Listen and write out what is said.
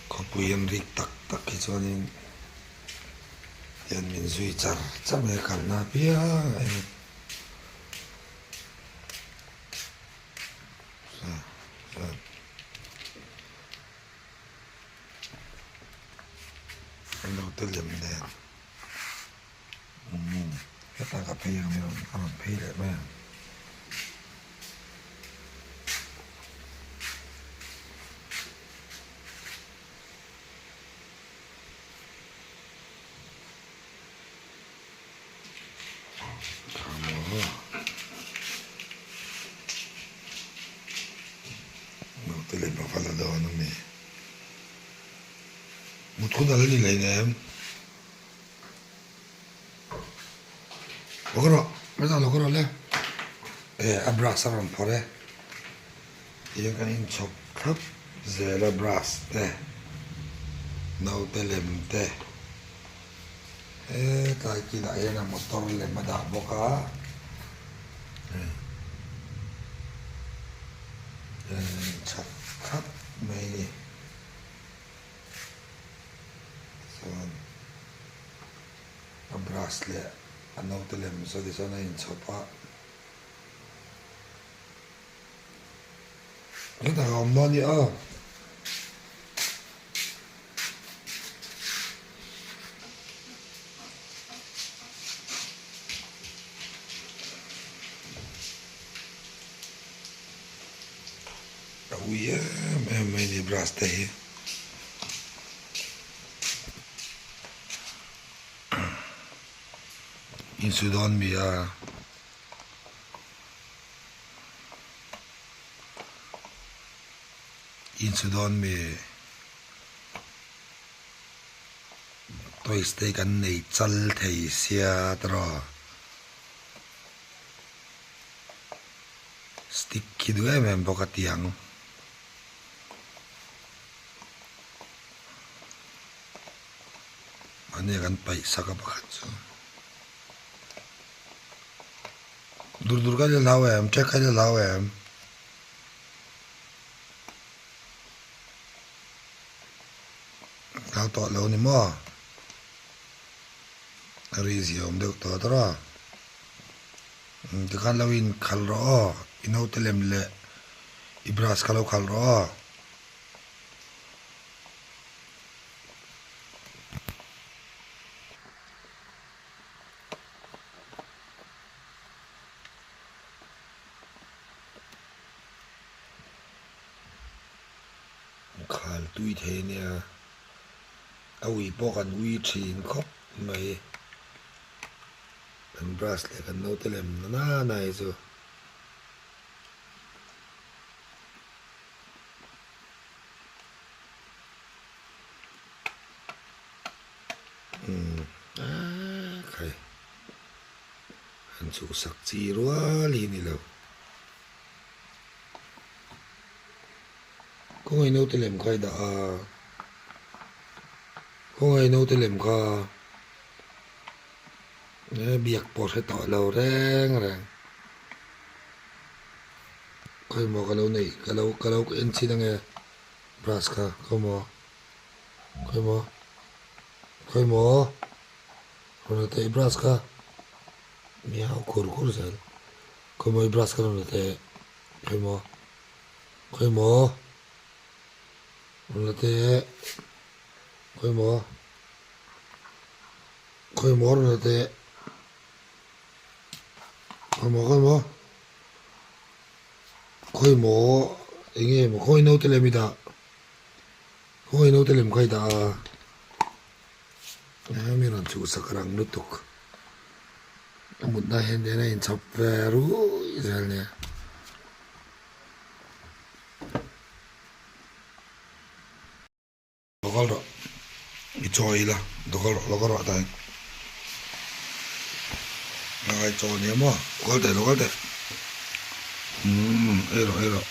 Khawpui an rik tak tak hi chuanin hian min zui char char mai a kalna apiang ah hian an lo te lem nen umm hetah ka phei ang a rawn phei leh mai ang. Naute lem a va la dawn a mi? Mut hun a la ni hleinem. Lo ka rawh, hmasa lo ka rawh le. E a brush a rawn phawrh e. Tihian kan inchhawp thlap zel a brush te naute lem te hetlai kinah hian a motor lem a dah bawk a hei hian an inchhawp thlap mai a ni chuan a brush leh a naute lem saw tichuan a inchhawp a. Hetah a awm dawn a ni aw. A ui em em mai a ni brush te hi. Insu dawn mi a. Insu dawn mi toys te kan nei chal thei sia tawrh stick khi duh em em bawk a tiang. Mahni a kan paih sak a pakhat chu. Dur dur ka la hlau em check ka la hlau em hlau tawh lo ni maw a ri zia awm deuh tawh tawrh a tikhan lo in khalh rawh aw i naute lem leh i brush kha lo khalh rawh aw. Khal tui thei ania a ui pawh kan ui thin khawp mai kan brush leh kan naute lem na na hi chu. Umm ah khai han chhuhsak chi rual hi ni lo. Khawngaih naute lem kha i dah a, khawngaih naute lem kha e biak pawh hre tawh lo reng reng. Khawimaw ka lo neih ka lo ka lo en chhin ange brush kha khawimaw. Khawimaw khawimaw rawn la teh i brush kha miau khur khur zel khawimaw i brush kha rawn la teh khawimaw khawimaw rawn la teh khawimaw khawimaw rawn la teh khawimaw khawimaw khawimaw eng nge maw khawi naute leh mi dah. Khawi naute lem kha i dah a, hemi rawn chhuhsak rang lutuk a mutna hian nen a inchhawp ve ruih zel nia. Lo kal rawh i chaw ila lo kal rawh lo kal rawh tah hian a chaw ania maw lo kal teh lo kal teh umm ei rawh ei rawh.